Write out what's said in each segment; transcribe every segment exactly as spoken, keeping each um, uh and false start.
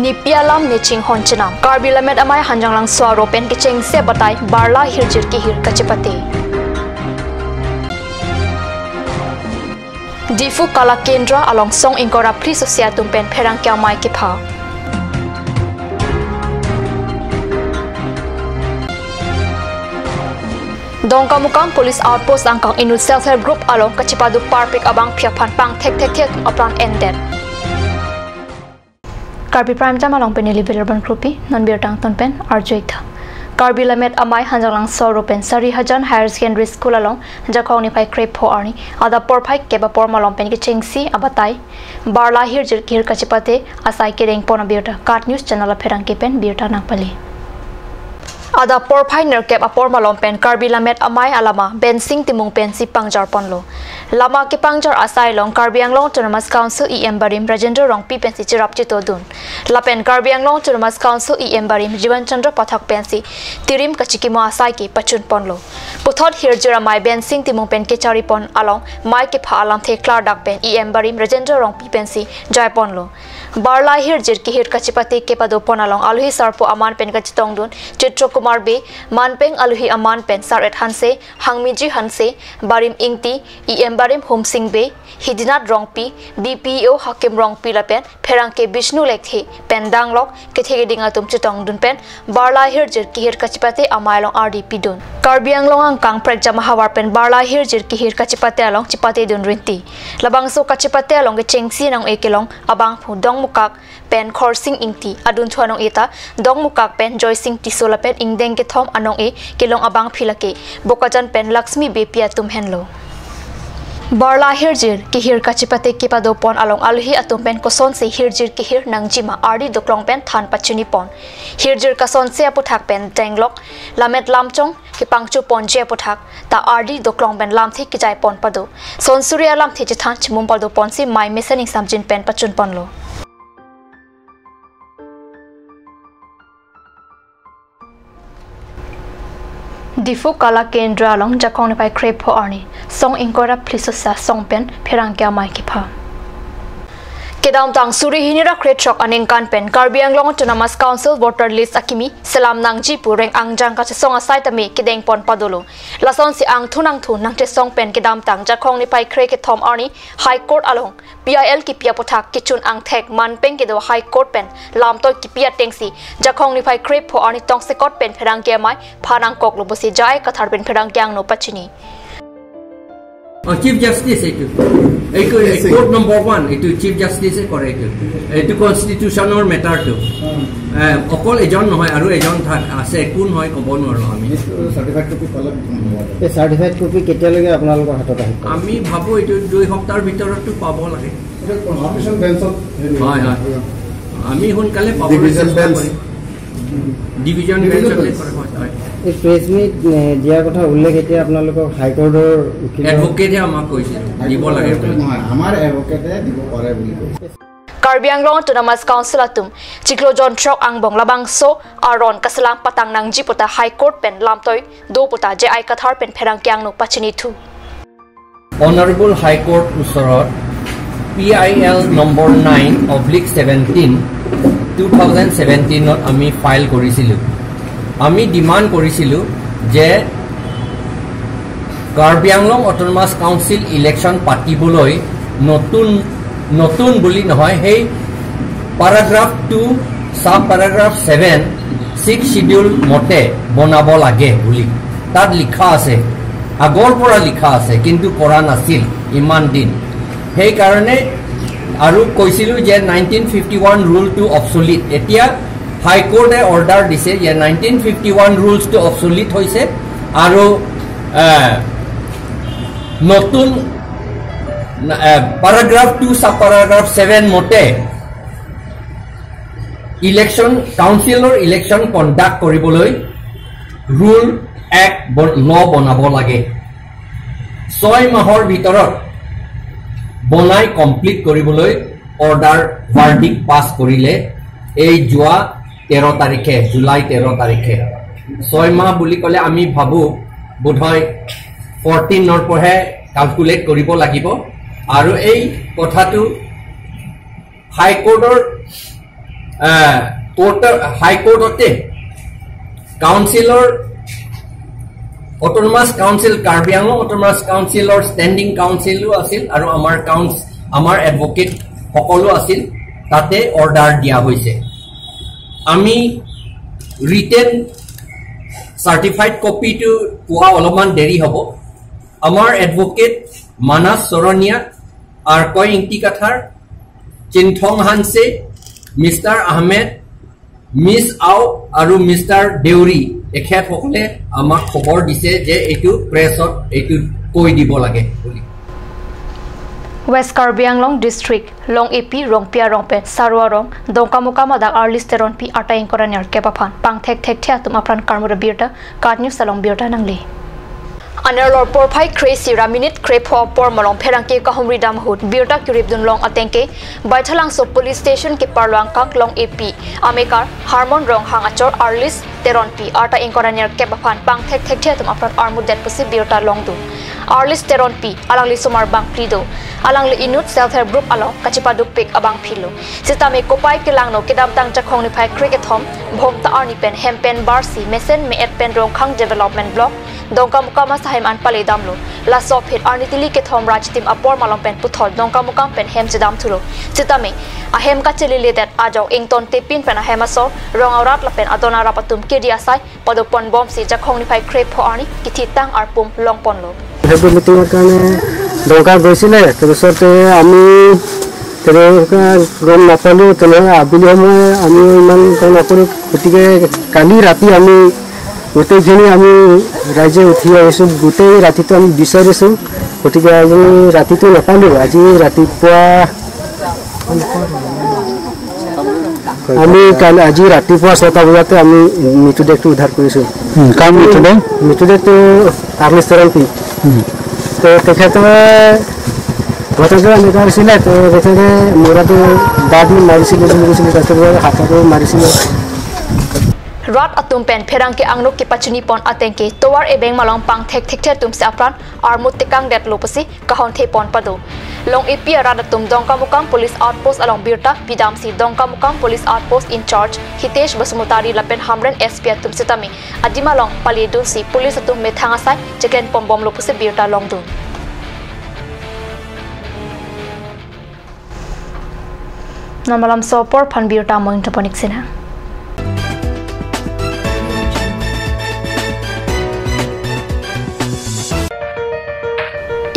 Nipi alam ne chinghon chenam. Karbi Lammet Amei Hanjanglangso aro pen kechengsi abatai Barla Hirjir Kehir kachepate. Diphu Kala Kendra along song ingkoi ra phli sosi atum pen pherangke amei kepha. Dongkamukam Police Outpost angkang inut Self Help Group along kachepado parpik abangpi aphan pangthekthekthe atum apran endet. Karbi Prime Time along pen neli Birbal Kropi, non birta angton pen arju-ik tha. Karbi Lammet Amei Hanjanglangso aro pen Sarihajan Higher Secondary School along Jakhong niphai krepho arni adap porphai kep apor malom pen kechengsi abatai Barla Hirjir Kehir kachepate asai kedengpon abirta KAT News Channel apherangke pen birta nangpale. Adap porphai nerkep apor malom pen Karbi Lammet Amei alama Bensing Timung pensi pangjarponlo. Lama kepangjar asai along Karbi Anglong Autonomous Council E M barim Rajendra Rongpi pensi cherap chetodun. Lapen Karbi Anglong Autonomous Council E M barim Jiwan Chandra Pathak pensi tirim kachikimo asai ke pachunponlo. Puthot hirjir amei Bensing Timung pen kecharipon along mei kepha alamthe klardak pen E M barim Rajendra Rongpi pensi jaiponlo. Barla Hirjir Kehir kachepate kepadopon along alohi sarpo aman pen kachetongdun Chitra Kumar Bey, manpeng alohi aman pen Sar-et Hanse, Hangmiji Hanse, Barim Ingti, E M barim Humsing Bey, Hidinath Rongpi, D P E O Hakim Rongpi lapen pherangke Bishnu Lekthe pen danglok kethe keding atum chetongdun pen Barla Hirjir Kehir kachepate amei along ardi pidun. Karbi Anglong angkang prekjam ahavar pen Barla Hirjir Kehir kachepate along chepatedun rinti. Labangso kachepate along kechengsi anong-e kelong abangphu Dongmukak pen Khorsing Ingti, adunthu anong-e ta Dongmukak pen Joysing Tisso lapen ingdeng kethom anong-e kelong abangpi lake Bokajan pen Laxmi Beypi atum henlo. Barla Hirjir Kehir kachepate kepadopon along alohi atum pen kosonsi hirjir kehir nangjima ardi doklong pen than pachinipon. Hirjir kasonse aputhak pen denglok, lammet lamchong kepangchoponji aputhak ta ardi doklong pen lamthe kejaipon pado. Sonsuri alamthe chethan chimum padoponsi mei mesen ingsamjin pen pachunponlo. Diphu Kala Kendra along Jakhong niphai krepho arni song ingkoi ra phli sosi asong pen pherangke amei kepha. Kedamtang suri hini ra krethrok aningkan pen Karbi Anglong Autonomous Council voter list akimi selam nangji pu reng angjang kachesong asai tame kedengpon padolo. Lasonsi angthun angthun nangchesong pen kedamtang Jakhong niphai kre kethom arni High Court along P I L kipi aputhak kechun angthek manpeng kedo High Court pen lamtoi kipi atengsi Jakhong niphai krepho arni tongsekot pen pherangke amei pha nangkoklo pusi J I Kathar pen pherangke angno pachini. O, chief justice এইটো। এইটো এই code number one, এইটো চিফ জাষ্টিচে কৰে এইটো। এইটো কনষ্টিটিউশ্যনৰ মেটাৰটো। এ, অকল এজন নহয়, আৰু এজন থাক আছে, কোন হয় ক'ব নোৱাৰো আমি। এইটো চাৰ্টিফাইড কপি পালে প্ৰথম হ'ব। এই চাৰ্টিফাইড কপি কেতিয়ালৈকে আপোনালোকৰ হাতত আহিব? আমি ভাবো এইটো দুই সপ্তাহৰ ভিতৰতো পাব লাগে। এইটো কনষ্টিটিউশ্যন বেঞ্চত হেৰি হয়, হয়। আমি সোনকালে পাবলৈ ডিভিজন চেষ্টা বেঞ্চ। কৰিম। ডিভিজন বেঞ্চতে কৰে, হয়, হয়। এই প্ৰেছ মিট এ, দিয়াৰ কথা উল্লেখ এতিয়া আপোনালোকক হাইকোৰ্টৰ উকিলৰ এডভোকেটে আমাক কৈছে দিব লাগে বুলি। নহয়, আমাৰ এডভোকেটে দিব পাৰে বুলি কৈছে। Karbi Anglong Autonomous Council atum chiklo jonthrok angbong labangso aron kaselam patang nangji puta High Court pen lamtoi do puta J I Kathar pen pherangke angno pachinithu. Honourable high court ওচৰত P I L number nine oblique seventeen, two thousand ছেভেণ্টিনত আমি file কৰিছিলোঁ। আমি demand কৰিছিলোঁ যে Karbi Anglong autonomous council election পাতিবলৈ নতুন, নতুন বুলি নহয়, সেই paragraph two, sub paragraph seven, six schedule মতে বনাব লাগে বুলি তাত লিখা আছে, আগৰ পৰা লিখা আছে, কিন্তু কৰা নাছিল ইমান দিন। সেইকাৰণে আৰু কৈছিলোঁ যে নাইনটিন ফিফটি ওৱান ৰুলটো অবচলিট। এতিয়া হাইকোৰ্টে অৰ্ডাৰ দিছে যে নাইনটিন ফিফটি ওৱান ৰুলছটো অবচলিট হৈছে আৰু, এ, নতুন, এ, paragraph two, sub paragraph seven মতে ইলেকশ্যন, কাউন্সিলৰ ইলেকশ্যন কণ্ডাক্ট কৰিবলৈ ৰুল এক্ট ব-, ল বনাব লাগে। ছয় মাহৰ ভিতৰত বনাই কমপ্লিট কৰিবলৈ অৰ্ডাৰ, ভাৰ্ডিক্ট পাছ কৰিলে এই যোৱা তেৰ তাৰিখে, জুলাই তেৰ তাৰিখে। ছয় মাহ বুলি ক'লে আমি ভাবোঁ বোধহয় ফৰ্টিনৰ পৰাহে কেলকুলেট কৰিব লাগিব। আৰু এই কথাটো হাইকোৰ্টৰ আহ, কোৰ্টৰ, হাই কোৰ্টতে কাউন্সিলৰ, অট'নমাছ কাউন্সিল, কাৰ্বি আংলং অট'নমাছ কাউন্সিলৰ ষ্টেণ্ডিং কাউন্সিলো আছিল আৰু আমাৰ কাউন্স-, আমাৰ এডভকেট সকলো আছিল, তাতে অৰ্ডাৰ দিয়া হৈছে। আমি ৰিটেন চাৰ্টিফাইড কপিটো পোৱা অলপমান দেৰি হ'ব। আমাৰ এডভকেট মানস চৰণীয়া, আৰকই ইংতি কাথাৰ, চিনথং হানছে, মিষ্টাৰ আহমেদ, মিছ আও আৰু মিষ্টাৰ দেউৰী, এখেতসকলে আমাক খবৰ দিছে যে এইটো প্ৰেছত এইটো কৈ দিব লাগে বুলি। West Karbi Anglong District, Long A P, Rongpi arong pen Sarua arong, Dongkamukam adak Arlis Teronpi arta ingkoi ra nerkep aphan pangthek thekthe atum apran karmur abirta, KAT News along birta nangle. Anerlo porphai kre-isi ra minute krepho apor malom pherangke kahumri dam ahut birta kirip dunlong atengke, Baithalangso Police Station keparlo angkang Long A P amekar Harmon Ronghang achor Arlis Teronpi arta ingkoi ra nerkep aphan pangthek thekthe atum apran armudet pusi birta longdun. Arlis Teronpi alangli osomar bangphli do. Alangli inut self help group along kachepadukpik abangphilo. Sitame kopai kelangno kedamtang Jakhong niphai krekethom Bhomta arni pen hem pen barsi mesen me-et pen Rongkhang Development Block Dongkamukam asahem an pale damlo. Laso aphi arni tili kethom ra chitim apor malom pen puthot Dongkamukam pen hem chedam thulo. Sitame ahem kacheleledet ajok ingtontepin pen ahem asor, rong arat lapen adon arap atum kedi asai padopon bomsi Jakhong niphai krepho arni kithitang arpum longponlo. সেইটো মিটিঙৰ কাৰণে দৰকাৰ গৈছিলে। তাৰপিছতে আমি তেনেকুৱা গম নাপালোঁ। তেনেহ'লে আবেলি সময় আমি ইমান গম নাপালোঁ। গতিকে কালি ৰাতি আমি গোটেইখিনি আমি ৰাইজে উঠি আহিছোঁ। গোটেই ৰাতিটো আমি বিচাৰিছোঁ। গতিকে আজি ৰাতিটো নাপালোঁ। আজি ৰাতিপুৱা আমি কালি, আজি ৰাতিপুৱা ছটা বজাতে আমি মৃতদেহটো উদ্ধাৰ কৰিছোঁ। উম, কাৰ মৃতদেহ? মৃতদেহটো আৰ্নেষ্ট তেৰাংপি। উম। তো তেখেতে ঘটনাটো এনেকুৱা হৈছিলে, তো তেখেতে মূৰটো দা দি মাৰিছিলে বুলি কৈছিলে, তাৰপিছত হাততো মাৰিছিলে। Rat atum pen pherangke angno kepachinipon atengke tovar ebeng malom pangthek thekthe atumsi apran armut tekangdetlo pusi kahonthepon pado. Long A P arat atum Dongkamukam Police Outpost along birta pidamsi Dongkamukam Police Outpost in charge Hitesh Basumatary lapen Hamren S P atum sitame adim along paledunsi police atum methang asai cheklenponbomlo pusi birta longdun. Non malomso apor aphan birta amoing taponik sina.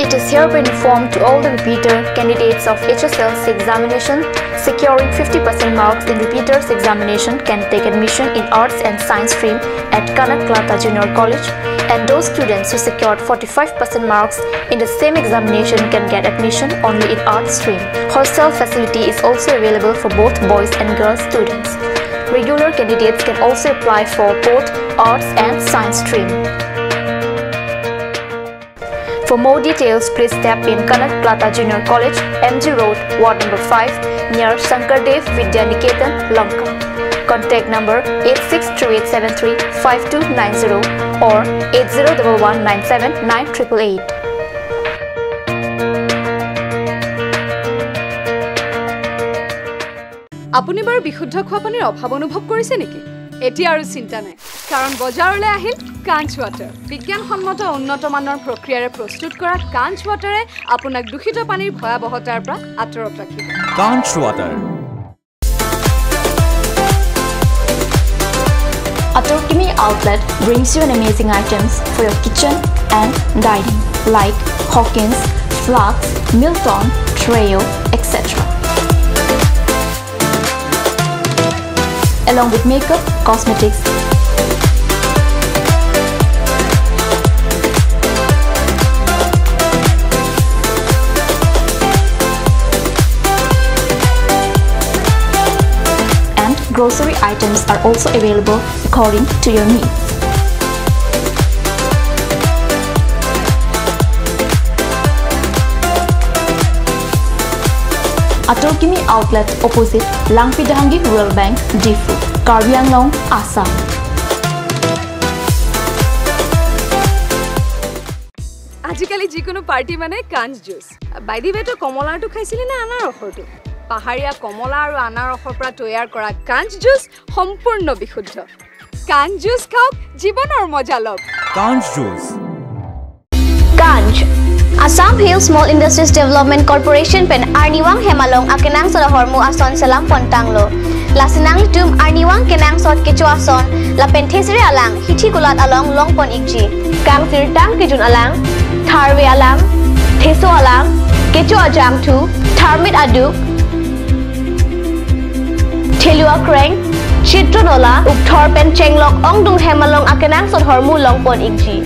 It is hereby informed to all the repeater candidates of H S L C examination securing fifty percent marks in repeaters examination can take admission in Arts and Science stream at Kanak Plata Junior College, and those students who secured forty-five percent marks in the same examination can get admission only in Arts stream. Hostel facility is also available for both boys and girls students. Regular candidates can also apply for both Arts and Science stream. For more details, please step in Kanak Plata Junior College, M G Road, Ward number five, near Shankardev Vidya Niketan, Lanka. Contact number eight six three eight seven three five two nine zero or eight zero double one nine seven nine triple eight. আপুনি বাৰু বিশুদ্ধ খোৱা পানীৰ অভাৱ অনুভৱ কৰিছে নেকি? এতিয়া আৰু চিন্তা নাই, কাৰণ বজাৰলৈ আহিল কাঞ্চ ৱাটাৰ। বিজ্ঞানসন্মত উন্নত মানৰ প্ৰক্ৰিয়াৰে প্ৰস্তুত কৰা কাঞ্চ ৱাটাৰে আপোনাক দূষিত পানীৰ ভয়াৱহতাৰ পৰা আঁতৰত ৰাখিব। Kanch Water. Atorkimi Outlet brings you an amazing items for your kitchen and dining, like Hawkins, Flask, Milton, Treo, et cetera. Along with makeup, cosmetics, and grocery items are also available according to your needs. Atorkimi Outlet, opposite Langpi Dehangi Rural Bank, Diphu, Karbi Anglong, Assam. আজিকালি যিকোনো পাৰ্টি মানে কাঞ্চ juice. By the ৱে, তই কমলাৰটো খাইছিলি নে আনাৰসৰটো? পাহাৰীয়া কমলা আৰু আনাৰসৰ পৰা তৈয়াৰ কৰা কাঞ্চ জুচ সম্পূৰ্ণ বিশুদ্ধ। কাঞ্চ জুচ খাওক, জীৱনৰ মজা লওক। কাঞ্চ juice. Kanj, Assam Hill Small Industries Development Corporation pen arnivang hem along akenangsot ahormu ason selam pontanglo. Lasi nanglitum arnivang kenangsot kecho ason lapen thesere alang hithi kulat along longpon ikji. Kangsirtang kejun alang, tharve alang, theso alang, kecho ajangthu, tharmit aduk, thelu akreng, chitro nola, ukthor pen chenglok ongdung hem along akenangsot ahormu longpon ikji.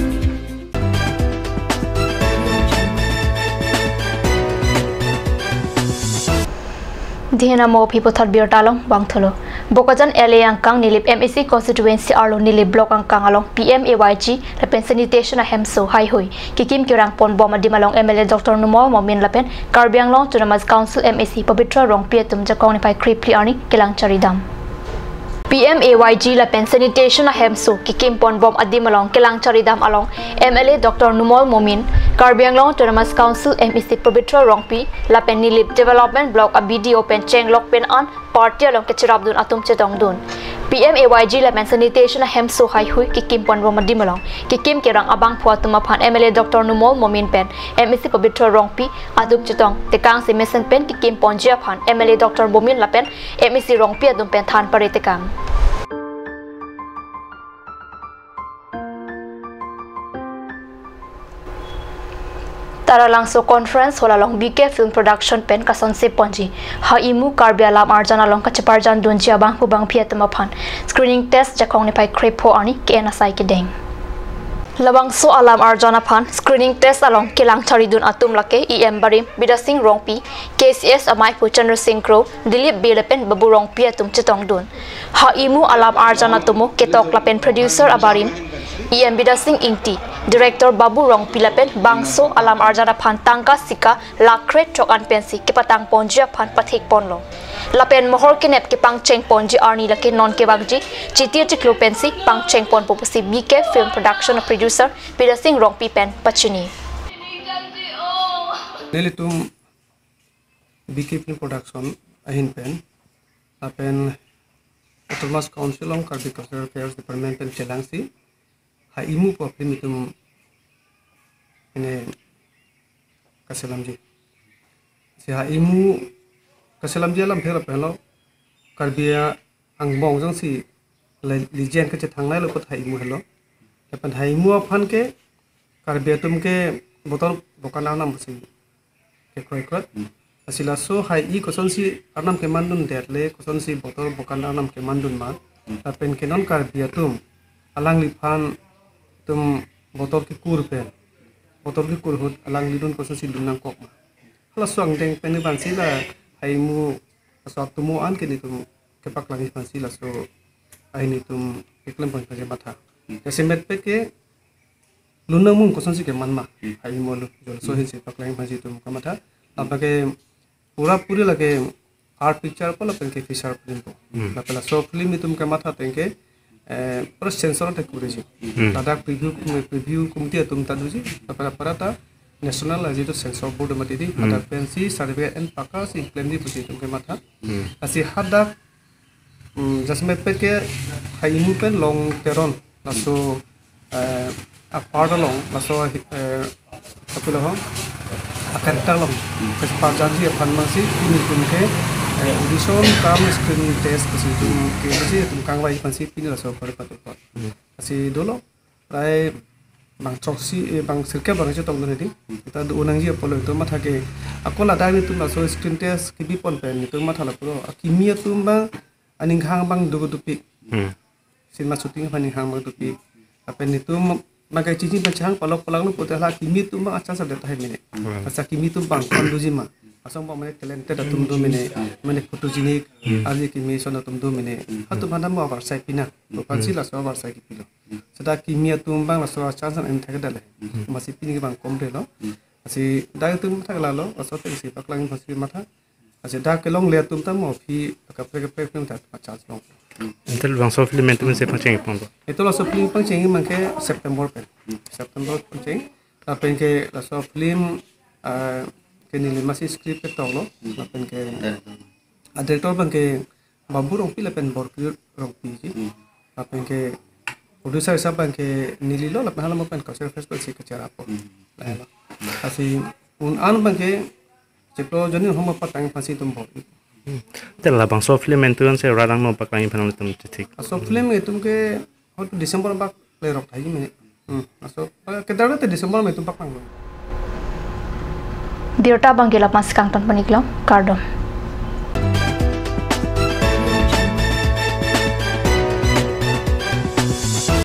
Dihena mo phi puthot birta along bangthulo. Bokajan L A angkang Nilip M A C constituency arlo Nilip block angkang along P M A Y G lapen sanitation ahemso haihui kekim kerang ponbom adim along M L A Doctor Numal Momin lapen Karbi Anglong Autonomous Council M A C Pabitra Rongpi atum jakong niphai krephli arni kelang charidam. P M A Y G lapen sanitation ahemso kekim ponbom adim along kelang charidam along M L A Doctor Numal Momin, Karbi Anglong Autonomous Council M A C Pabitra Rongpi lapen Nilip Development Block a B D O pen chenglok pen an party along kechirapdun atum chetongdun. P M A Y G lapen sanitation ahemso haihui kekim ponbom adim along kekim kerang abangphu atum aphan M L A Doctor Numal Momin pen M A C Pabitra Rongpi atum chetong tekang si mesen pen kekim ponji aphan M L A Doctor Momin lapen M A C Rongpi atum pen than pare tekang. Taralangso Conference Hall along B K Film Production pen kasonse ponji Haimu Karbi alam arjan along kacheparjan dunji abangphu bangphi atum aphan screening test jakong niphai krepho arni ke-en asai kedeng. Labangso alam arjan aphan screening test along kelang charidun atum lake E M barim Bidya Sing Rongpi, K C S amaiphu Chandra Sing Kro, Dilip Bey lapen Babu Rongpi atum chetongdun. Haimu alam arjan atomo ketok lapen producer abarim E M Bidya Sing Ingti, director Babu Rongpi lapen bangso alam arjan aphan tangka sika lakh kre throk an pensi kepatang ponji aphan pathik ponlo. Lapen mohor kenep kepangcheng ponji arni lake non kevangji Chiti achiklo pensi pangcheng ponpo pusi B K Film Production a producer Bidya Sing Rongpi pen pachini. Nelitum B K Film Production ahin pen, lapen Autonomous Council along Karbi Cultural Affairs Department pen chelangsi Haimu pu film itum ini kaselamji. Si Haimu kaselamji alam phela pelo Karbi angbong jongsi le-, lijen kachethang lailo apot Haimu helo. Lapen Haimu aphan ke Karbi atum ke botor bokan arnam pusi kekroi kroi. Hmm. Lasi laso hai-i kosonsi arnam kemandundet le, kosonsi botor bokan arnam kemandun ma. Hmm. Lapen ke non Karbi atum alangliphan itum botor kekur pen, botor kekur ahut alanglidun kosonsi lun nangkok ma. Halaso angdeng pen ni bansi la Haimu laso atomo an ke nelitum kepaklangji aphansi laso ahin itum keklem pon phaje matha. Hmm. Jasemet pen ke lun nangmung kosonsi keman ma. Hmm. Haimu lo, jolso Hmm. ahinsi paklangji aphansi itum kamatha. Hmm. Lapen ke pura puri lake art picture po lapen ke feature film po. Hmm. Lapen laso film itum kamatha ateng ke, eh, pura censor te kuriji. Hmm. Ladak preview, preview committee atum ta doji. Lapen apara ta national aji to censor board mati di. Hmm. Ladak pensi certificate en pakka si klemji pusi itum kamatha. Hmm. Lasi hadak, mm, jasemet pen ke Haimu pen Long Teron laso, eh, apart along laso, eh, apilo ho, a character along. Hmm. Kes parjanji aphan masi pini itum ke, eh, audition cum screen test pusi itum ke masi itum kangvai aphansi pini laso apar patukot. Hmm. Lasi dolo prai bang choksi, eh, bang sirkep bang chetongdun hedi. Hmm. Kita do nangji apotlo itum matha ke ako ladak nelitum laso screen test kebi pon pen nelitum matha lapulo. Akimi atum bang aning hang bang dugu dupik. Hmm. Cinema shooting aphan aning hang bang dupik. Lapen nelitum makai cici pachang palok palak lo pute la akimi atum bang a-chance adet tahai mene. Hmm. Asa akimi atum bang kon doji ma. Asong bang mene talented atum do mene. Hmm. Mene photogenic, Hmm. arje kimi ason atum do mene. Hmm. Halatum aphan mo avarsai pina. Hmm. Bukan si laso avarsai kipilo. Seta akimi atum bang laso a-chance an thakdale. Hmm. Masi pini ke bang komre lo. Hmm. Lasi dak itum thak lalo, laso atengsi paklang pasi matha. Lasi dak kelongle atum ta mo aphi kaprek kaprek atum ta chance long. Entel bangso film itum si pangcheng ponpo. Itum laso film pangcheng abang ke September pen. Hmm. September pangcheng. Lapen ke laso film, ah, ke neli masi script ketok lo, lapen ke a director abang ke Babu Rongpi lapen Borkir Rongpi ji. Lapen ke producer sahab abang ke neli lo, lapen hala mo pen Cultural Festival si kacherapo. Lalo. Lasi un an abang ke chiklo ajoine homa patang aphansi tum bor. Te labangso film entuan se radang no paklang iphan tum thik. Laso film itum ke hot December bak play rok thaji mene. Hmm. Laso, eh, kedar te December me itum paklang. Birta abang ke lapu-an si kangton pon-ik lo, kardom.